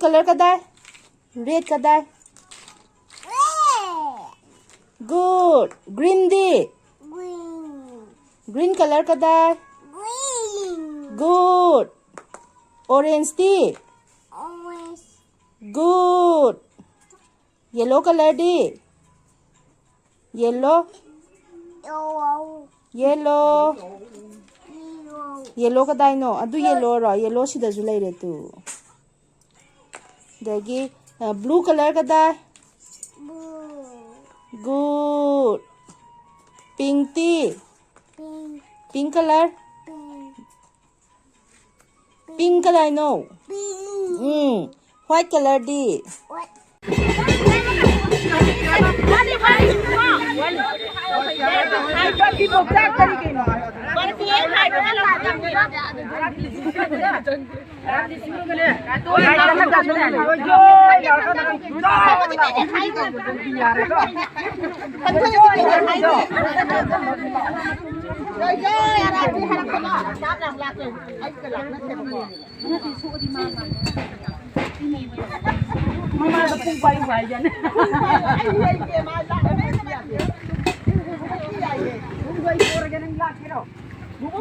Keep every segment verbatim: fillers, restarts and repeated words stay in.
Color ꯀꯗꯥꯏ? Red ꯀꯗꯥꯏ? Good. Green ꯗꯤ? Green. Green color ꯀꯗꯥꯏ? Green. Good. Orange ꯗꯤ? Orange. Good. Yellow color ꯗꯤ? Yellow. Yellow. Yellow. Yellow. Yellow ꯀꯗꯥꯏꯅꯣ? ꯑꯗꯨ yellow ꯔꯣ? Yellow ꯁꯤꯗꯁꯨ ꯂꯩꯔꯦ ꯇꯨ꯫ ꯑꯗꯒꯤ, ꯑ, blue color ꯀꯗꯥꯏ? Blue. Good. Pink T? Pink. Pink color? Pink. Pink ꯀꯗꯥꯏꯅꯣ? Pink. ꯎꯝ. White color ꯗꯤ? White. ꯃꯃꯥꯗ ꯄꯨꯡ ꯄꯥꯏꯌꯨ ꯍꯥꯏꯗꯅ꯫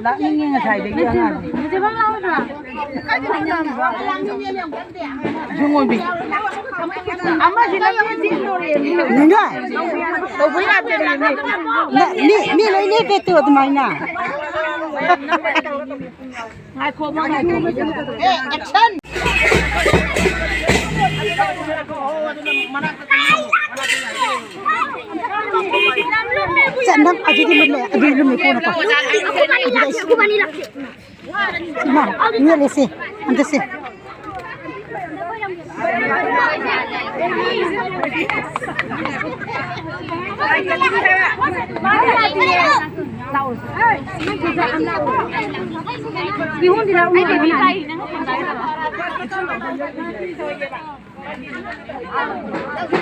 ꯂꯥꯛꯅꯤꯡꯉꯦ ꯉꯁꯥꯏꯗꯒꯤ ꯑꯉꯥꯡ꯫ ꯍꯧꯖꯤꯛꯐꯥꯎ ꯂꯥꯛꯑꯣꯏꯗ꯭ꯔꯣ? ꯁꯨꯡꯑꯣꯏꯕꯤ꯫ ꯑꯃꯁꯤꯅ ꯃꯤ ꯆꯤꯟꯗꯣꯔꯦ꯫ ꯅꯦꯅꯦ꯫ ꯇꯧꯕ ꯌꯥꯗꯦ꯫ ꯅ-, ꯃꯤ, ꯃꯤ ꯂꯣꯏ ꯂꯦꯞꯄꯦ ꯇꯨ ꯑꯗꯨꯃꯥꯏꯅ꯫ ꯉꯥꯏꯈꯣ, ꯉꯥꯏꯈꯣ꯫ ꯑꯦ, action! ꯆꯠ-, ꯅꯪ ꯑꯗꯨꯗꯤ ꯂꯨꯝꯃꯦ, ꯑꯗꯨꯗꯤ ꯂꯨꯝꯃꯦ, ꯀꯣꯟꯅ ꯀꯣ꯫ ꯑꯗꯨꯗ ꯑꯩ ꯏꯃꯥ, ꯃꯦꯠꯂꯁꯦ, ꯑꯝꯇ ꯁꯦ꯫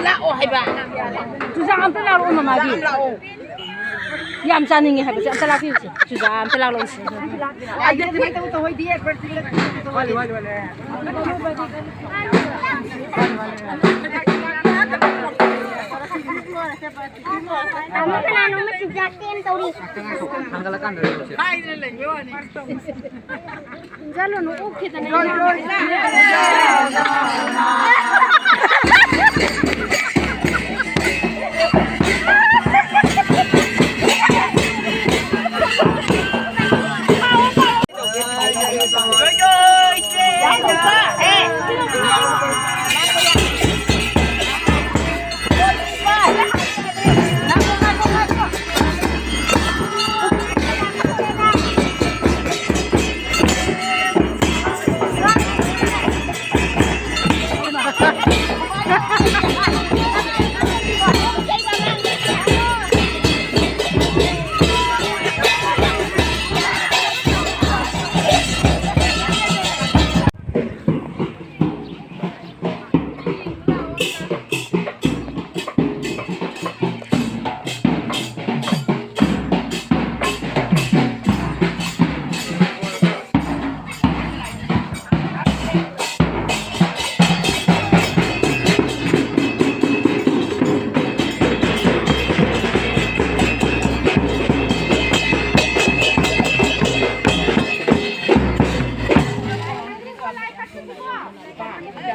ꯂꯥꯛꯑꯣ ꯍꯥꯏꯕ꯫ ꯆꯨꯖꯥꯛ ꯑꯝꯇ ꯂꯥꯛꯑꯣ, ꯃꯃꯥꯒꯤ꯫ ꯂꯥꯛꯑꯣ꯫ ꯌꯥꯝ ꯆꯥꯅꯤꯡꯉꯦ ꯍꯥꯏꯕꯁꯦ ꯑꯝꯇ ꯂꯥꯛꯄꯤꯌꯨꯁꯦ꯫ ꯆꯨꯖꯥꯛ ꯑꯝꯇ ꯂꯥꯛꯂꯧꯁꯦ꯫ ꯇꯥꯃꯣ ꯀꯅꯥꯅꯣꯝꯃ ꯆꯨꯖꯥꯛ ꯇꯦꯝ ꯇꯧꯔꯤ꯫ ꯆꯠꯂꯨꯅꯨ, ꯑꯣꯛꯈꯤꯗꯅ꯫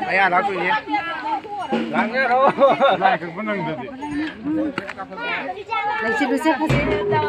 ꯑꯌꯥ ꯂꯥꯛꯇꯣꯏꯅꯦ꯫ ꯂꯥꯛꯅꯔꯣ꯫ ꯂꯥꯏ ꯀꯛꯄ ꯅꯪꯗ꯭ꯔꯗꯤ꯫ ꯂꯩꯁꯤꯜꯂꯨꯁꯦ ꯐꯖꯅ꯫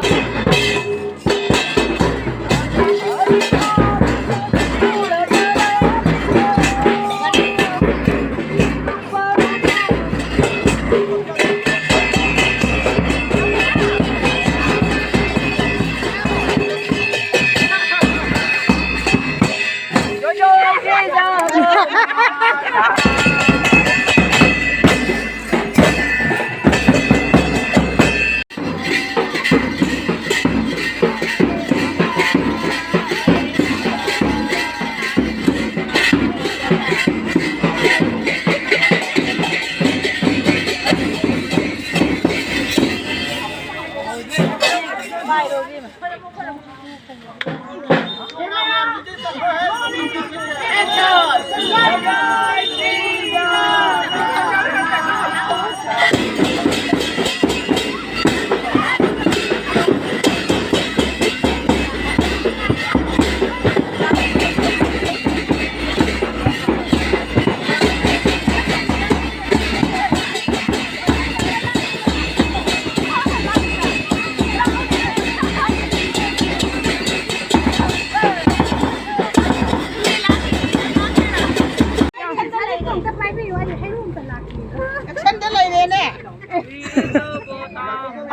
ꯑꯦꯛꯁꯟꯗ ꯂꯩꯔꯦꯅꯦ꯫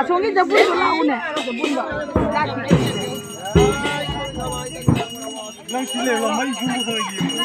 ꯑꯁꯣꯝꯒꯤ ꯖꯕꯨꯟꯗꯣ ꯂꯥꯛꯎꯅꯦ꯫ ꯖꯕꯨꯟꯗꯣ꯫ ꯂꯥꯛꯈꯤꯒꯦ꯫ ꯅꯪ ꯁꯤ ꯂꯩꯔꯣ, ꯃꯩ ꯁꯨꯕ ꯈꯔ ꯌꯦꯡꯉꯣ꯫